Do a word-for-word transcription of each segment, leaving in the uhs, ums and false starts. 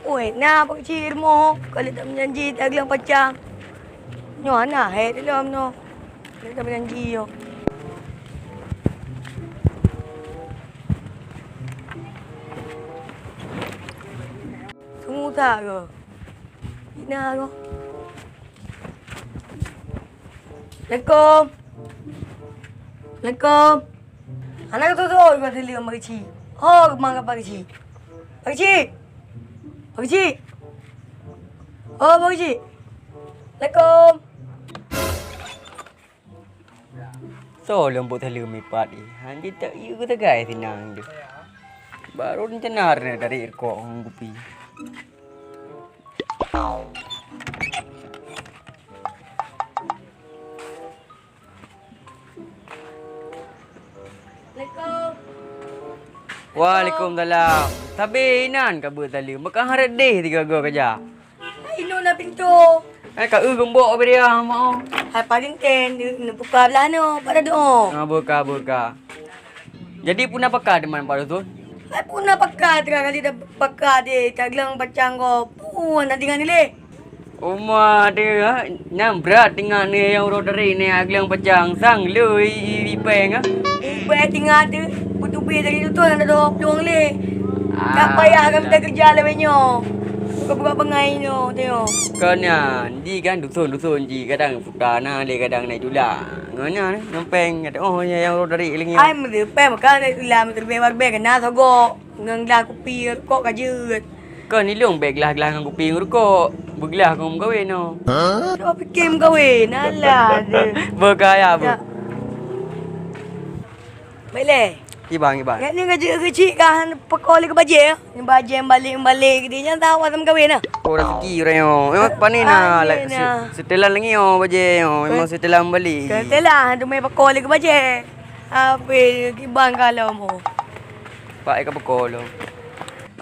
Oi, na Pak Cik rumoh, ka lheueh tameujanji taglang pacang. Nyoe hana hai di lom nyoe. Lheueh tameujanji nyoe. Sungguh that ke? Ina ke? Assalamualaikum. Assalamualaikum. Hana ka tutoe, ka tutoe Pak Cik. Oh, kemang ka Pak Cik. Pak Cik. Pak Cik. Oh, Pak Cik. Assalamualaikum. Soe lôn buet saleuem ipat jih? Han jiteuek yue keu sagai sinang jih. Baru rencana na tarék rukok ngon kupi. Assalamualaikum. Waalaikumsalam. Sabe inan ka buet saleuem. Meuka han rot deh tiga goe keujak. Hai, inoe na pintoe. Hai, ka eu geumbok beriah, mau. Hai, paling ten, neubuka blah nyoe, pada doa. Ah, buka, buka. Jadi, peue na paka teuma Pak Dusun? Hai, peue na paka, teuka kali dah paka deh, taglang pacang goe. Peue na tinggai ni lé? Uma deh, ha? Nyang brat tinggai ni nyang uroe dari ni, aglang pacang, sang le i, i, i peng, ha? Ubé tinggai tu, beutubé dari tu, tu, hana dua plueng lé. Ah, tak payah kami tak kerja lawét nyoe. Buka-buka bangai nyoe, tengok. Kon nyan, di kan dusun-dusun ji, kadang puta na lé, kadang naik julak. Ngon nyan, ngon peng, kata, oh, nyang, nyang uroe dari lagi. Ai, meuteupeng peka naik julak, meuteupeng bak beng, kena sogok. Ngon glah kupi, rukok ka jeuet. Kon ilong bèk glah-glah ngon kupi ngon rukok. Beuglah ngon meugawen nyoe. Hah? Kau pikir meugawen? Alah, deh. Beuka ya, bu. Ya. Baik leh. Ibang, ibang. Ngat ni ngaji kecil kah pekol ke bajé? Ni bajé balik-balik ke dia, jangan tahu asam kahwin lah. Oh, rezeki orang nyoe. Memang panen lah. Panen lah. Setelan lagi nyoe bajé nyoe. Memang setelan balik. Setelan tu main pekol ke bajé. Apa kibang kalau mo. Pak ai ka pekol lo.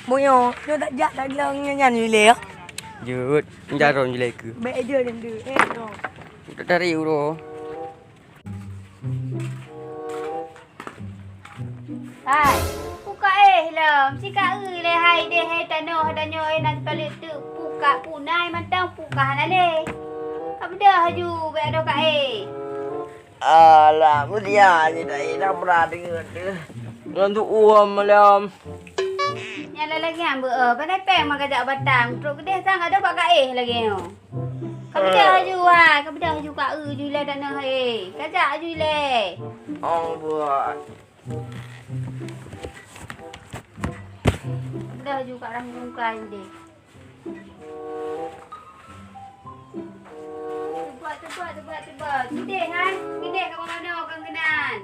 Mo nyoe, nyoe tak jak tak gelang nyan, nyan ilé ya. Jeuet, jaron ilé ke. Baik je dia tu. Eh, no. Tak tarik uroe. Hai, buka eh lom. Sika eu lé hai deh hai tanoh tanyoe eh na teupalék teuk. Buka punai mantong buka hana lé. Ka beudôh laju bèk adoh ka eh. Alah, mulia je dah, eh, dah berat dengar tu. Ngon tu uam malam. Nyala lagi ambek eh, pandai peng mah kajak batang. Trok keudeh sang ada bak gaeh lagi nyoe. Ka beudôh laju wai, ka beudôh laju ka eu ju ilèe tanoh eh. Kajak laju ilèe. Oh, buat. Beudôh laju ka rang muka deh. Teubat, teubat, teubat, teubat. Gideh, han? Gideh ka manoe kan keunan.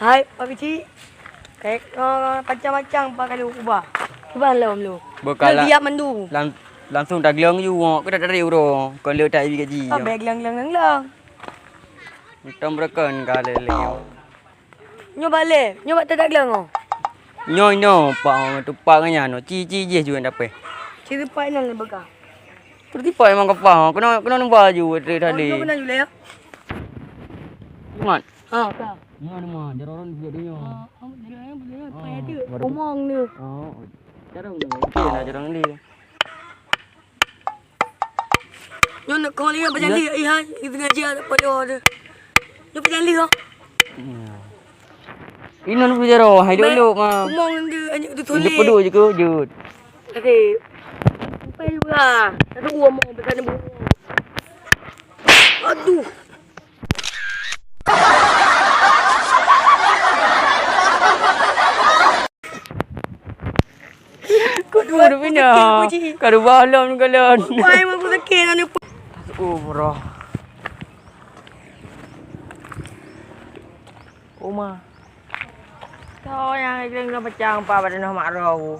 Hai, Pak Keuchik. Kayèe, eh, macam-macam pakai lu ubah. Ubah lom lu. Beukalah. Lu siap mandu. Lang-, langsung taglong ju, keu tak tarék uroe. Kon le tak ibi gaji. Ah, bèk glong-glong-glong. Untung beureukan ka lé lé nyoe. Nyoe bak lé, nyoe bak teudak gleng oh. Nyoe, nyoe, pak oh, tupak ngon nyan oh. Ci, ci jih juet dapeh. Ci tupak nyan lé beuka. Peutupak memang kapah oh. Kena, kena nemba ju tadi. Oh, nyoe kena ju lé ya. Mat. Ha, ka. Nyoe nama, jaroran sejak dunia. Ha, jaroran sejak dunia. Omong ni. Oh, jarang ni. Okey lah, jarang ni. Nyoe nak kong lagi peujan lé, ih hai, itu ngaji ada pada ada. Nyoe peujan lé kong. Inoe pun jaroe, hai dulu ma. Umong dia hanya tu tulis. Dia pedu je ke, jut. Okey. Sampai juga. Satu dua mau besar ni. Aduh. Kau dua dah pindah. Kau dua lom, kau lom. Wah, memang aku sakit, nak ni. Umrah. Uma. Kau nyang kena pecah empat pada noh mak roh.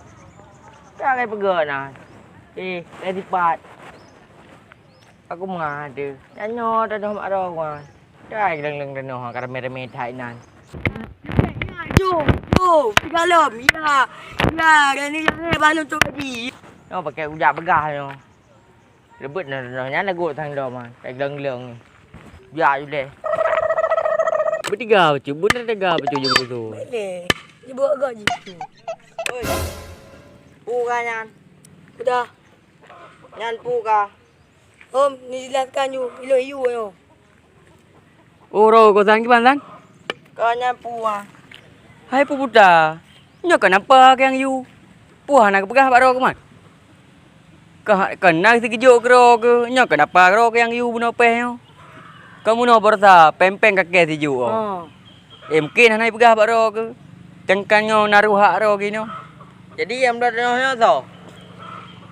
Kau kai peugah nah. Eh, kai sipat. Aku meuhadeh. Nyan nyoe tanoh mak roh nyan. Dai leueng-leueng tanoh ka ramé-ramé that inan. Ya, jom, jom. Tiga lom. Ya. Ya, dan ni jangan balon tu tadi. Nyoe pakai ujak begah nyoe. Leubet na tanoh nyan lagu tang dom ah. Dai leueng-leueng ni. Biar ju deh. Beutiga bacut, beuna teuga bacut jeuem musoh. Boleh. Jibok gak jitu. Oi. Pu ka nyan? Udah. Nyan pu ka? Om, ni jelaskan ju, ilok hiu nyoe. Oh, ro ko san kiban san? Ka nyan pu ah. Hai pu buta. Nyoe kenapa kayang yu? Puah na geupeugah bak ro keumat. Ka, ka na sikeujok keudroe keuh, nyoe keudapa keudroe keu nyang yue bunoe péh nyoe. Kamoe nyoe baroesa péng-péng kakée sijok. Oh. Eh, mungken hana jipeugah bak droe keuh. Cangkan nyoe na ruh hak droe keuh nyoe. Jadi nyang bloe tanoh nyoe soe?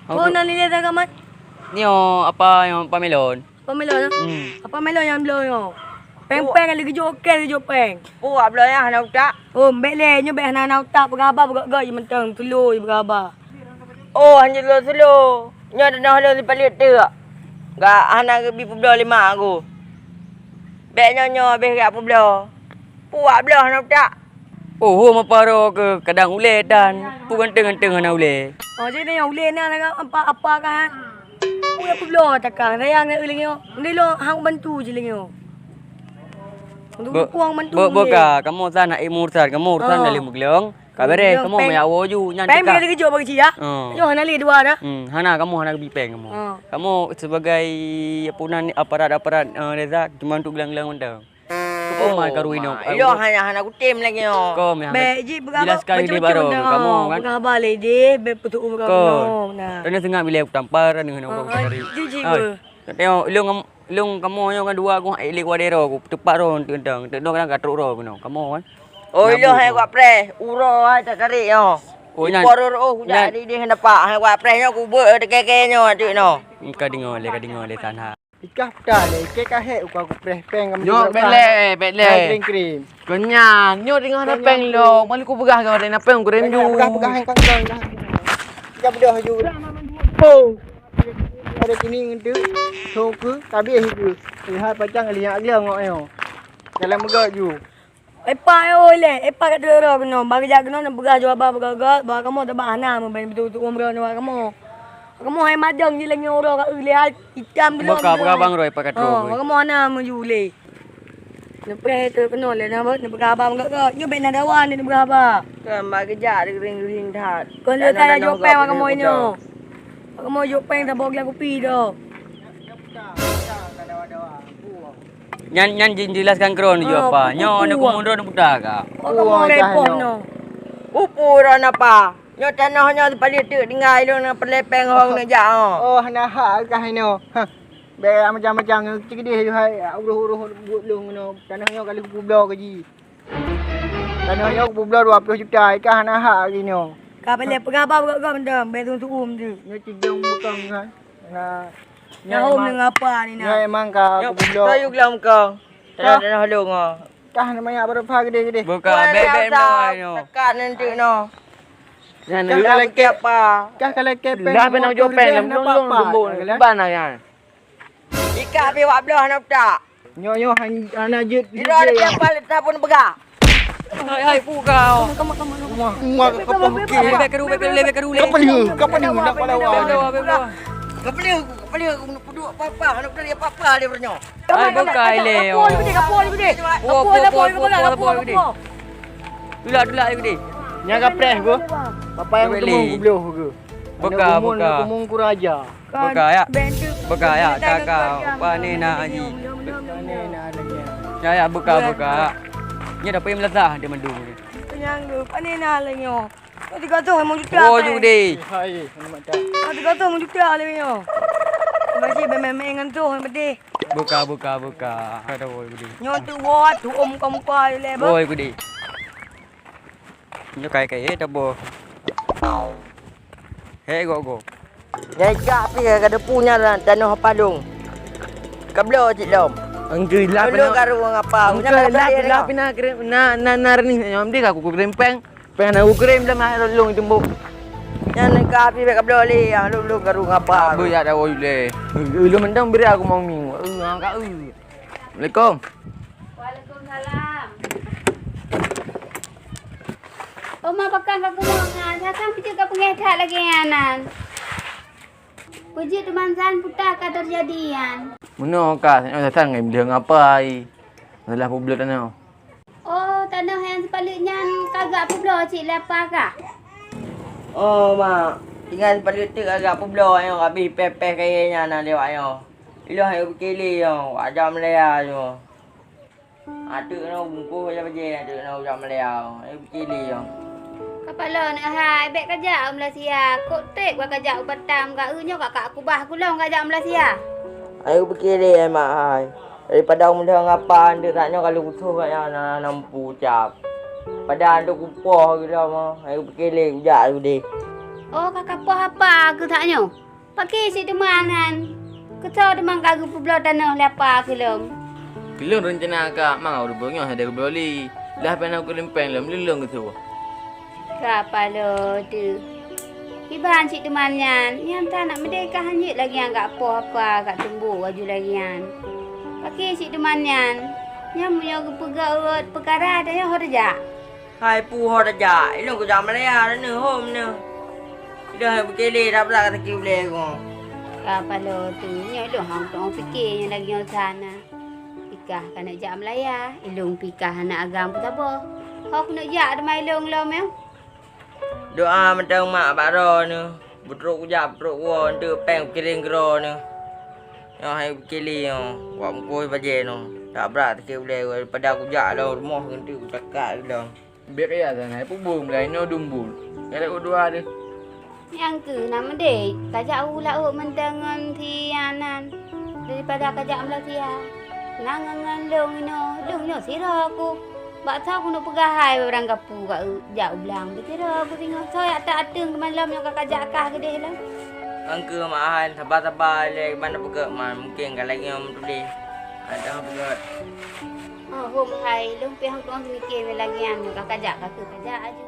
Peue nan ilée saga mat? Nyoe apa nyoe, Apa Melon? Apa Melon, ah? Hmm. Apa Melon nyang bloe nyoe? Péng-péng ka lheueh geujok, oke geujok péng. Peue wak bloe nyan hana utak? Oh, bék lé, nyoe bék hana, hana utak, peugah haba beugöt-göt jih mantong, slow jih peugah haba. Oh, hana slow-slow. Nyoe tanoh lôn sipaleuet teuk. Gak hana geubi peubloe lé mak aku. Bék nyoe-nyoe habéh gak peubloe. Peue wak bloe hana utak? Oh, ho meuparoe keuh kadang ulée tan. Peue ganteng-ganteng hana ulée. Oh, jadi nyang ulée na, na apa, apa kan? Peue peubloe takang, sayang na ulée nyoe. Ndai lo hang bantu je lé nyoe. Untuk Bo-, puang bantu bo-, ulée. Boka, kamoe sana ilmu urusan, kamoe urusan Oh. Ka beres, kamoe péng, meunyak woe ju, nyan péng teuka. Boleh geujok bagi cia. Oh. Nyoh hana lé dua dah. Hmm, hana, kamoe hana geubi péng kamoe. Oh. Kamoe sebagai, apa nan, aparat-aparat, eh, desa, cuma untuk gelang-gelang mantong. Kau mai karu inong. Lo hana, hana kutem lagi nyoh. Kau meh. Bék ji peugah jelaskan macam-macam dah. Kamoe kan. Peugah haba lé deh, bék peutu'u kamoe. Nah. Teuneuk seungab bilai kutampar, teuneuk hana ureueng cari. Ji, ji. Tengok, ilong Lôn kamoe nyoe kan dua goh ék lé kuadero ku, teupat roh teuntang, teuk nyoe kadang ka trok roh keunoe. Kamoe kan. Oh, ilong hai kuat preh, uroe hai tak tarék nyoe. Oh, nyan. Uroe roh, udah di deh nampak, hai kuat preh nyoe ku beuet teuke-ke nyoe teuk nyoe. Ka deungoe lé, ka deungoe lé, Tan, ha. Ikah peuta lé, ikah ka hék uka ku preh péng kamoe. Nyoe, bék lé, bék lé. Hai krim-krim. Keunyan, nyoe teungoh na péng lom, malu ku peugah keu na péng ku rindu. Peugah, peugah, hai kong-kong dah. Ikah beudôh ju. Oh. Ada kini ngeunteuk, so keu, ka abéh keu. Lihat pacang lihat gleh ngok nyoe. Dalam meugah ju. Epa, eh, oi lé, epa ka teurok keunoe. Bak geujak keunoe, neupeugah jaweueb bak gagak, bak kamoe teubak hana meuben beutôi-beutôi umroh nibak kamoe. Kamoe hai madang ji lagèe uroe ka eu lé hai itam keunoe. Baka, baka bang roi pakat roi. Oh, kamoe hana meuju lé. Neupreh teuk keunoe lé na bot, neupeugah haba meugöt-göt. Nyoe bèk na dawa neupeugah haba. Kan bak geujak geuring-geuring that. Kon lé kaya jok péng bak kamoe nyoe. Bak kamoe jok péng saboh glam kupi doh. Nyan, nyan jijelaskan keu droeneuh ju apa. Nyoe aneuk kumundur buta ka. Bak kamoe repot nyoe. Upu droeneuh apa? Nyoe tanoh nyoe paléng teuk tinggai lôn peureulèe péng hong neujak nyoe. Oh, hana hak kah inoe. Hah. Bèk macam-macam ngon cit keudéh hai uroh-uroh buet lôn nyoe. Tanoh nyoe ka lheueh kubloe gaji. Tanoh nyoe kubloe dua ploh juta, ka hana hak lagèe nyoe. Ka peureulèe peugah haba bak gob mantong, bèk tuum-tuum tu. Nyoe cidong bukang kan. Nah. Nyoe emang, nyoe emang ka kubloe. Tayu geulom kong. Tanoh lôn nyoe. Kah na manyak baroe pha geudéh-geudéh. Buka bèk-bèk nyoe. Tekat nanti nyoe. Kah kalau kép apa? Kah kalau kép péng dah pernah jok péng dalam lôn-lôn tumbuk. Ban na nyan. Ikah pih wak bloh na utak. Nyoe, nyoe, han-, hana jeuet. Ira ada piang palet dah pun peugah. Hai, hai, pu kau. Mua, mua ka kapah bukit. Bèk keuru, bèk keuru, bèk keuru. Kapah dia, kapah dia, nak palawa. Kapah dia, kapah dia, nak puduk apa-apa, nak puduk apa-apa dia bernyoe. Hai, bukai lé. Kapah dia, kapah dia. Kapah dia, kapah dia. Tulak, tulak dia gede. Nyang ka preh ku. Papa yang tumong ku bloh ku. Beka, beka. Tumong ku raja. Beka ya. Beka ya, kakak. Pane na haji. Pane na haji. Ya, ya, beka, beka. Nya dapat melasah dia mandum. Kenyang tu. Pane na lagi nyoh. Kau tiga tu mau juta. Oh, judi. Hai, nama dah. Kau tiga tu mau juta lagi nyoh. Masih bermain-main dengan tu, yang pedih. Beka, beka, beka. Ada boy gudi. Nyoh tu wah, tu om kau muka leh, bang. Boy gudi. Nyoe kai-kai, eh, taboh. Hei, go-go. Nyai jak pih ka depu nyan tanoh padong. Kabloe cit lom. Enggak lah, dulu karu ngapa? Enggak lah, lah, pina kirim, na, na, na renih nyom di aku kirim peng. Peng na kirim dah mah lung tembok. Nyan ka pih bèk kabloe lé, yang lung-lung karu ngapa? Abu ya dah oi lé. Lu mendang beri aku mau minggu. Eh, angkat, eh. Assalamualaikum. Waalaikumsalam. Oma, pakon ka keunoe nyan? Nyang sang peucit ka peungéh that lagèe nyan nan. Peue jeuet teuma san peue ka teujadi nyan? Meunoe ka, nyoe san ngon lheueh ngapai. Masalah peubloe tanoh. Tanoh nyang sipaleuet nyan ka gak peubloe cit lé apa kah? Oh, mak. Tinggai sipaleuet teuk ka gak peubloe nyoe, ka abéh pèh-pèh kayèe nyan na lewat nyoe. Ilôn han pike lé nyoe, wak jak meulaya nyoe. Ateueh nyoe bungkôh bajèe-bajèe, ateueh nyoe jak meulaya, han pike lé nyoe. Kapalo neuh hai, bèk kajak u Malaysia. Kok trép ka kajak u Batam, ka eu nyoe ka, ka kubah kulong kajak u Malaysia. Han pike lé, mak hai. Daripada meudong apa, deuk that nyoe ka lheueh putôh gata na, na mupu cap. Padahai untuk kupoh geuh lom, han pike lé, kujak udeh. Oh, ka kapoh apa keu that nyoe? Pakri si teuma nyan, keusoe teuma ka geupeubloe tanoh lé apa keu lôn? Keu lôn reuncana ka mangat uroe nyoe hana geubloe lé, lah pih na keulimpeng lom lôn-lôn geusoe. Kapalo teuh. Kiban cit teuma nyan, nyan tan nak meudeh ka hanyut lagèe nyan gak poh apa gak tumbok laju lagèe nyan. Pakri cit teuma nyan, nyan meunyoe geupeugah rot peukara tanyoe ho tajak. Hai peue ho tajak, ilôn kujak meulaya neuh hom neuh. Ilôn hai beukele that brat ka sakét ulèe goe. Kapalo teuh, nyoe ilôn han teupeue pike nyoe lagèe nyoe sana. Pikah keuneuk jak meulaya, ilôn pikah hana agam peusaboh. Ho keuneuk jak teuma ilôn lom nyoe. Doa mantong mak bak droeneuh. Beutrok kujak, beutrok kuwoe, eunteuk péng kukirém keu droeneuh. Nyoe hai beukele nyoe, wak mukoh bajèe nyoe. That brat sakét ulèe goe, daripada kujak lom rumoh eunteuk kucakat lom. Bèk kaya sana, hai peue buet meulai nyoe dum buet. Galak udua deh. Nyang keuh na meudeh, tajak u laôt mantong ngon si Anan. Daripada kajak Malaysia. Na ngon, ngon lôn inoe, lôn nyoe sidroe ku. Bak soe keuneuk peugah hai barang gapu ka jak u blang. Sidroe ku singoh soe jak that ateueng teuma lom nyoe ka kajak kah keudeh lom. Ngon keuh mak hai, saba-saba lé ban peugöt man, mungken ka lagèe nyoe meutuléh. Adak peugöt. Oh, hom hai, lôn pih han tuang seumike lagèe nyan nyoe ka kajak ka keuh kajak aju.